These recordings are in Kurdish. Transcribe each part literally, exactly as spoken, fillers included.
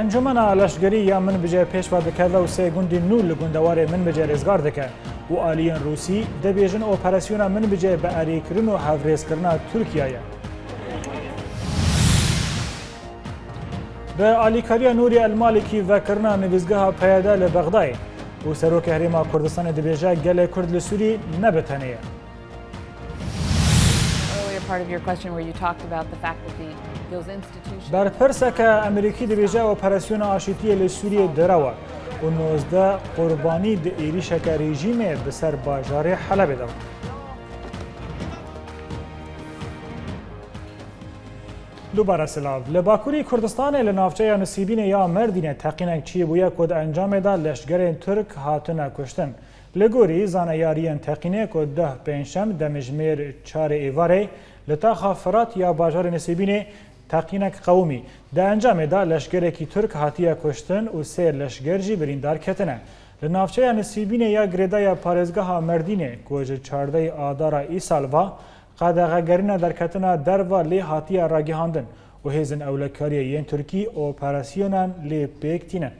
Encûmena Leşkerî ya Minbicê pêş ve dikeve û sê gundên nû li gundewarê Minbicê rêzgar dike û aliyên Rûsî dibêjin operasyona Minbicê bi erêkirin û hevrêzkirina Tirkiye ye. Bi alîkariya Nûrî El Malikî vekirina nivîsgeha P Y D li Bexdayê û Serokê Herêma Kurdistanê dibêje gelê Kurd li Sûrî ne bi tenê ye. Earlier part of your question where you talked about the fact that the, those institutions Berpirseke Amerîkî dibêje operasyona aşîtiyê li Sûriyê direw e û nozdeh qurbanî di êrîşeke rejîmê bi ser bajarê Helebê de bû. Dubare silav. Li Bakurî Kurdistanê li navçeya Nisîbînê ya Merdînê teqînek çêbûye ku di encamê de leşgerên Tirk hatine kuştin. Li gorî zaneyariyên teqînê ku duh pêncşem demjimêr çarê êvarê li taxa Firat ya bajarê Nisîbînê teqînek qewimî. Di encamê de leşgerekî Tirk hatiye kuştin û sê leşger jî birîndar ketine. Li navçeya Nisîbînê ya girêdaya parêzgeha Merdînê ku ji çardehê Adara îsal ve qedexegerîna derketina derve lê hatiye ragihandin û hêzên ewlekariyê yên Tirkî operasyonan lê pêk tînin.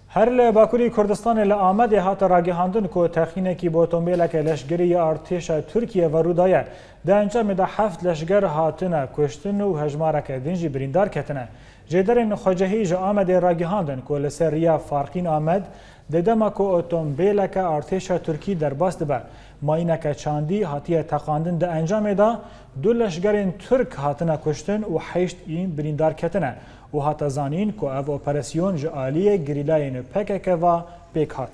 Her li Bakurî Kurdistanê li Amedê hate ragihandin ku texînekî bi otomobîleke leşgerî ya artêşa Tirkiye ve rû daye. Di encamê de heft leşger hatine kuştin û hejmareke din jî birîndar ketine. Jêderên xwecehî ji Amedê ragihandin ku li ser riya Farqîn Amed di dema ku otomobîleke artêşa Tirkî derbas dibe, mayîneke çandî hatiye teqandin. Di encamê de du leşgerên Tirk hatine kuştin û heşt în birîndar ketine. û hate zanîn ku ev operasyon ji aliyê gerîlayên P K K ve pêk hat.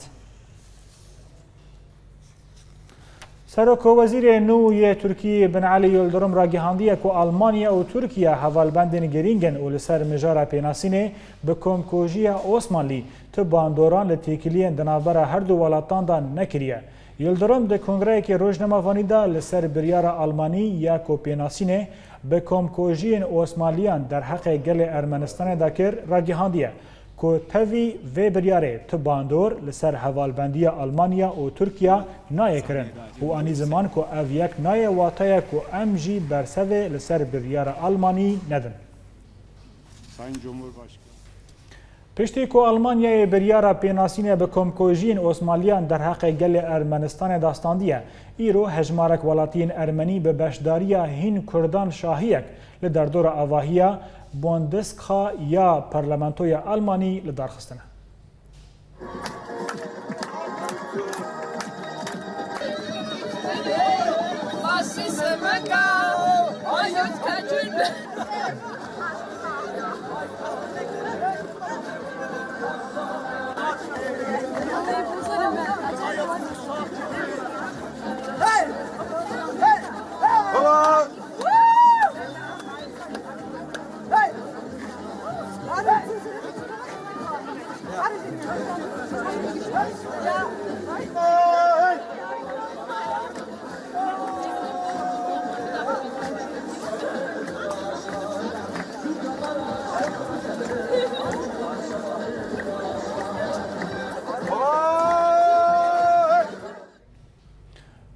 Serok Wezîrê nû yê Tirkiyê Bin Elî Yildirim ragihandiye ku Almanya û Tirkiye hevalbendên girîng in û li ser mijara pênasînê bi komkujiya Osmanlî tu bandoran li têkiliyên di navbera her du welatan de nekiriye. Yildirim di kongreyekê rojnamevanî de li ser biryara Almanî ya ku pênasînê bi komkujiyên Osmanliyan derheqê gelê Ermenistanê de kir, ragihandiye ku tevî vê biryarê tu bandor li ser hevalbendiya Almanya û Tirkiya nayê kirin û anî ziman ku ev yek nayê wateya ku em jî bersevê li ser biryara Almanî nedin. Sayın Cumhurbaşkanı. Piştî ku Almanyayê biryara pênasînê bi komkujiyên Osmanliyan derheqê gelê Ermenistanê de standiye, îro hejmarek welatiyên Ermenî bi beşdariya hîn Kurdan şahiyek li derdora avahiya Bundestag ya Parlamentoya Almanî li dar xistine.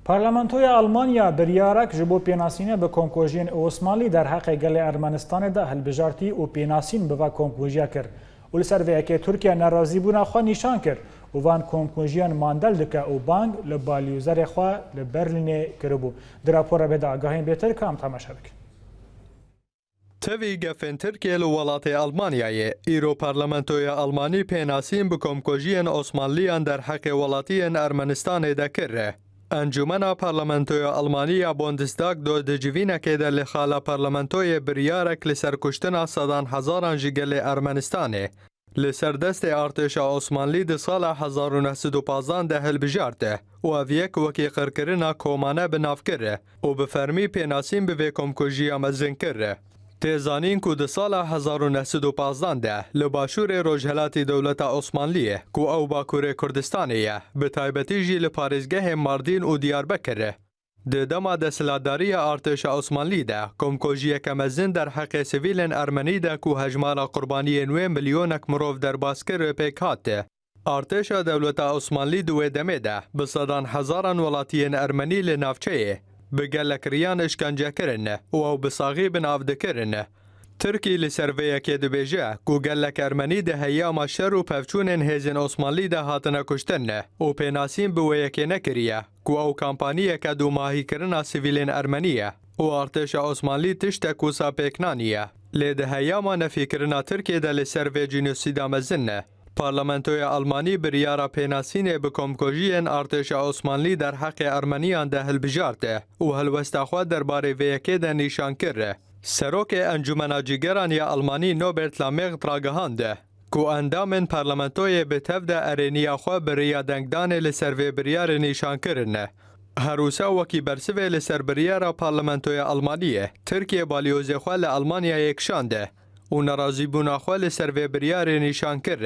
Parlamentoya Almanya biryarek ji bo pênasînê bi komkujiyên Osmanlî derheqê gelê Ermenistanê de hilbijartî û pênasîn bi va komkujiya kir û li ser vê yekê Tirkiye nerazîbûna xwe nîşan kir û van komkujiyan mandel dike û bang li balyozerê xwe li Berlînê kiribû. Di rapora bê de agahiyên bêtir ka em temaşe bikin. Tevî gefên Tirkiye li welatê Almanyayê, îro parlamentoya Almanî pênasîn bi komkujiyên Osmanliyan derheqê welatiyên Ermenistanê de kir. Encûmena Parlamentoya Almanî ya Bundestag do di civînekê de li xala parlamentoyê biryarek li ser kuştina sedan hezaran ji gelê Ermenistanê, li ser destê artêşa Osmanlî di sala hezar û neh sed û pazdan de hilbijart û ev yek wekî qirkirina komane bi nav kir û bi fermî pênasîn bi vê komkujiya mezin kir. Tê zanîn ku di sala hezar û neh sed û pazdan de li başûrê rojhilatî dewleta Osmanliyê, ku ew Bakurê Kurdistanê ye, bi taybetî jî li parêzgehê Mardîn û Diyarbekir, di dema desthilatdariya artêşa Osmanlî de, komkujiyeke mezin derheqê sivîlên Ermenî de ku hejmara qurbaniyên wê milyonek mirov derbas kir pêk hat. Artêşa dewleta Osmanlî di wê demê de bi sedan hezaran welatiyên Ermenî li navçeyê bi gelek riyan îşkence kirin û ew bi saxî bi nav dikirin. Tirkî li ser vê yekê dibêje ku gelek Ermenî di heyama şer û pevçûnên hêzên Osmanlî de hatine kuştin û pênasîn bi wê yekê nekiriye ku ew kampanyeke dûmahîkirina sivîlên Ermenî ye û artêşa Osmanlî tiştek wisa pêk naniye. Lê di heyama nefîkirina Tirkiyê de li ser vê cînosîda mezin e. Parlamentoya Almanî biryara pênasînê bi komkujiyên artêşa Osmanlî derheqê Ermeniyan de hilbijart û helwesta xwe derbarê vê yekê de nîşan kir. Serokê Encûmena Cîgeran ya Almanî Norbert Lammert ragihand ku endamên parlamentoyê bi tev de erêniya xwe bi riya dengdanê li ser vê biryarê nîşan kirine. Her wisa wekî bersivê li ser biryara Parlamentoya Almaniyê, Tirkiye balyozê xwe li Almanyayê kişande û nerazîbûna xwe li ser vê biryarê nîşan kir.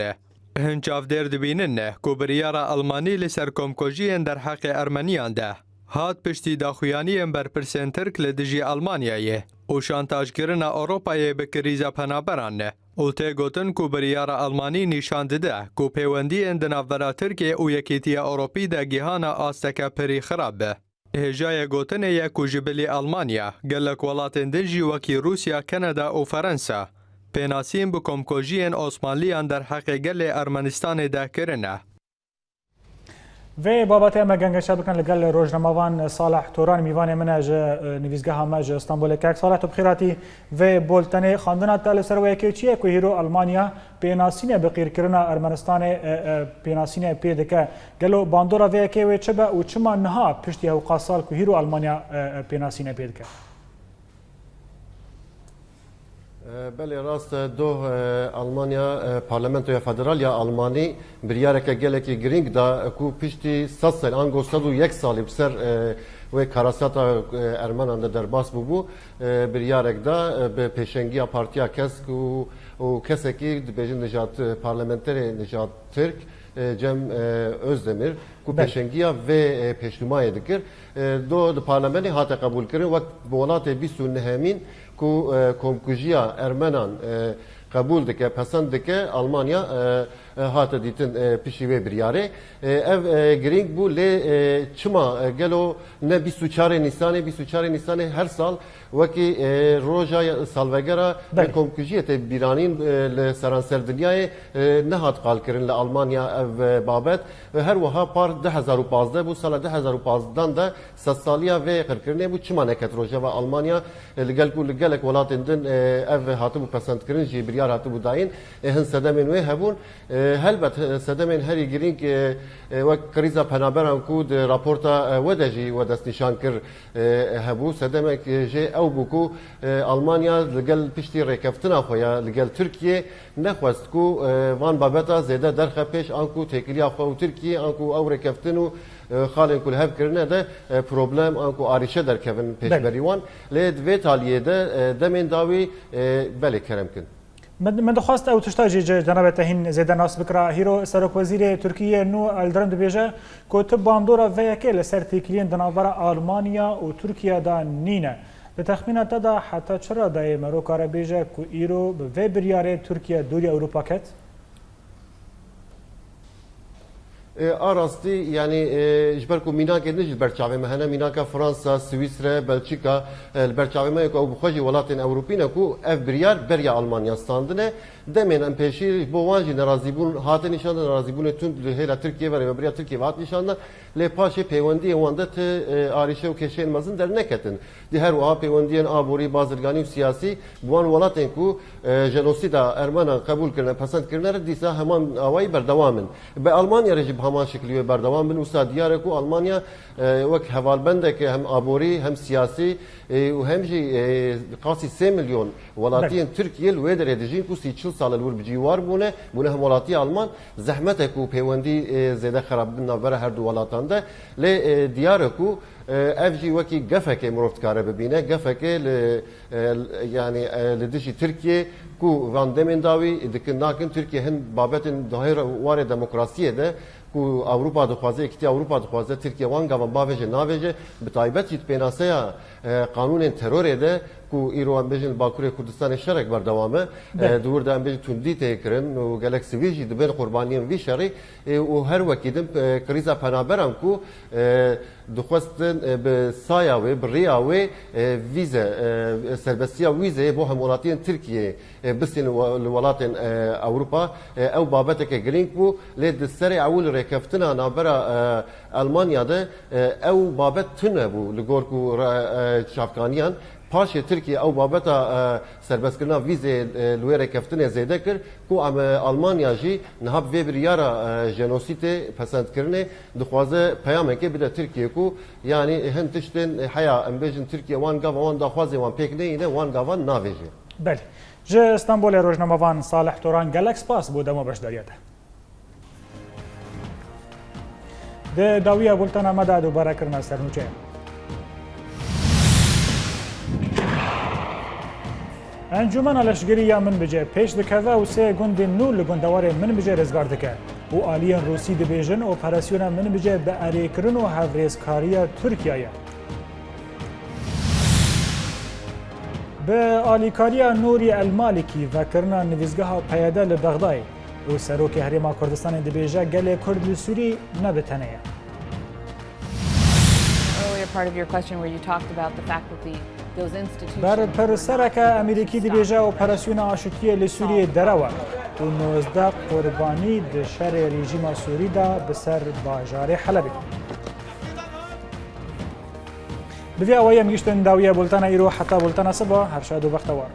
Hin çavdêr dibînin ku biryara Almanî li ser komkujiyên derheqê Ermeniyan de hat piştî daxuyaniyên berpirsên Tirk li dijî Almanyayê û şantajkirina Ewropayê bi krîza penaberan û tê gotin ku biryara Almanî nîşan dide ku pêwendiyên di navbera Tirkiye û Yekîtiya Ewropî de gihana asteke pirî xirab be. Hêjayê gotinê ye ku ji bilî Almanya, gelek welatên din jî wekî Rûsya, Kanada û Ferensa pênasîn bi komkujiyên Osmanliyan derheqê gelê Ermenistanê de kirine. Vê babetê em ê gengeşe bikin li gel rojnamevan Salih Toran, mîvanê min e ji, e, nivîsgeha me ji Stenbolê. Kek Salih, tu bi xêr hatî vê boltenê. Xwendina te li ser wê yekê çi ye ku hîro Almanya pênasînê bi qîrkirina Ermenistanê, e, e, pênasînê pê dike? Gelo bandora vê yekê wê çi be û çima niha piştî hewqa sal ku hîro Almanya, e, e, pênasînê pê dike? E, belê rast e, doh, e, Almanya, e, Parlamentoya Federal ya Almanî biryareke gelekî girîng da, e, ku piştî sed sal, ango sed û yek salî bi ser, e, wê karasata, e, Ermenan de derbas bûbû, e, biryarek da, e, bi pêşengiya Partiya Kesk û, û kesekî dibêjin nijad, e, parlamenterê nijad Tirk, e, Cem, e, Özdemir, ku Belê. pêşengiya vê, e, pêşnûmayê dikir. E, do di parlamenê hate qebûlkirin wek bi welatê bîst û nehemîn ku, e, komkujiya Ermenan, e, qebûl dike, pesend dike, Almanya, e, e, hate dîtin, e, piştî vê biryarê. E, ev, e, girîng bû, lê, e, çima, e, gelo ne bîst û çarê Nîsanê, bîst û çarê Nîsanê her sal wekî, e, roja ya-, salvegera Belê. komkujiyê tê bîranîn, e, li seranser dinyayê, e, nehat qalkirin li Almanya ev, e, babet. E, her wiha par du hezar û pazdeh bû, sala du hezar û pazdeh de sedsaliya vê qirkirinê bû. Çima neket rojeva Almanya, e, li gel ku li gelek welatên din, e, ev hatibû pesendkirin jî, biryar hatibû dayîn, e, hin sedemên wê hebûn. E, helbet, e, sedemên herî girîng, e, e, wek krîza penaberan ku di raporta, e, we de jî we destnîşan kir, e, hebû. Sedemek, e, jê ew bû ku, e, Almanya li gel piştî rêkeftina xwe ya li gel Tirkiyê nexwest ku, e, van babeta zêde derxe pêş, anku têkiliya xwe û Tirkiyê, anku ew rêkeftin û, e, xalên ku li hev kirine de, e, problem, anku arîşe derkevin Belê. pêşberî wan. Lê di vê taliyê de, e, demên dawî, e, belê kerem kin. Min, min dixwest ew tişta jî ji cenabê te hîn zêde nas bikira. Hîro Serokwezîrê Tirkiyê nû Yildirim dibêje ku tu bandora vê yekê li ser têkiliyên di navbera Almanya û Tirkiye de nîne. Di texmîna te de heta çi radeyê mero kare bêje ku îro bi vê biryarê Tirkiye dûrî Ewropa ket? E, a rastî, yanî, e, ji ber ku mînakê din jî li ber çavê me hene, mînaka Fransa, Swîsre, Belçîka, e, li ber çavê me ye ku ew bi xwe jî welatên Ewropî ne ku ev biryar beriya Almanya standine. Demên em pêşî ji bo wan jî nerazîbûn hate nîşandin, nerazîbûnê tund li hêla Tirkiyê ve, rêveberiya Tirkiyê ve hat nîşandin. Lê paşê peywendiyên wan de ti, e, arîşe û kêşeyên mezin derneketin. Di her wiha peywendiyên aborî, bazirganî û siyasî bi wan welatên ku, e, jenosîda Ermenan qebûl kirine, pesend kirine re dîsa heman awayî berdewam in. Bi Almanya re jî bi heman şiklî wê berdewam bin. Wisa diyar e ku Almanya, e, wek hevalbendeke hem aborî hem siyasî, e, û hem jî, e, qasî sê milyon welatiyên Belê. Tirkiyê li wê derê dijîn ku sî çil sal li wir bi cî war bûne, bûne hemwelatiya Alman. Zehmet e ku peywendî, e, zêde xerab bin navbera her du welatan de. Lê, e, diyar e ku, e, ev jî wekî gefekê mirov dikare bibîne. Gefekê li, e, yanî, e, li dijî Tirkiyê ku van demên dawî dikin nakin. Tirkiye hin babetên dahêr warê demokrasiyê de ku Ewropa dixwaze, Yekîtiya Ewropa dixwaze, Tirkiye wan gavan bavêje, navêje. Bi taybet jî di pênaseya, e, qanûnên terorê de Ku îro em bêjin li Bakurê Kurdistanê şerek berdewam e. Belê. E, di wir de em bêjin tundî tê kirin û gelek sivîl jî dibin qurbaniyên vî şerî. E, û her wekî din, e, krîza penaberan ku, e, dixwestin, e, bi saya wê, bi riya wê, e, vîze, e, serbestiya wîzeyê bo hemwelatiyên Tirkiyeyê, e, bistînin we-, li welatên, e, Ewropa. E, ew babeteke girîng bû, lê di serê ewil rêkeftina navbera, e, Elmanya de, e, ew babet tune bû li gor ku re-, e, çavkaniyan. Paşê Tirkiye ew babeta, e, serbestkirina vîzê, e, li wê rêkeftinê zêde kir ku em, e, Almanya jî niha bi vê biryara, e, jenosîtê pesendkirinê dixwaze peyamekê bide Tirkiye ku, yanî, hin tiştên, e, heya, em bêjin Tirkiye wan gava wan daxwazê wan pêk neyîne, wan gavan navêje. Belê. Ji Stenbolê rojnamevan Salih Toran, gelek spas bo dema beşdariya te. Di dawiya bultena me de dubare kirina sernûçeyan. Encûmena Leşgerî ya Minbicê pêş dikeve û sê gundên nû li gundewarê Minbicê rizgar dike û aliyên Rûsî dibêjin operasyona Minbicê bi erêkirin û hevrêzkariya Tirkiye ye. Bi alîkariya Nûrî El Malikî vekirina nivîsgeha P Y D li Bexdayê û Serokê Herêma Kurdistanê dibêje gelê Kurd li Sûrî ne bi tenê ye. Earlier part of your question where you talked about the fact that the, those institutions Ber were not pirsereke Amerîkî dibêje operasyona aşitiyê li Sûriyê derew e û nozdeh qurbanî di şerê rejîma Sûrî de bi ser bajarê Helebê. Bi vî awayî em gihîştin dawiya bultena îro, heta bultena siba, her şad û bextewar.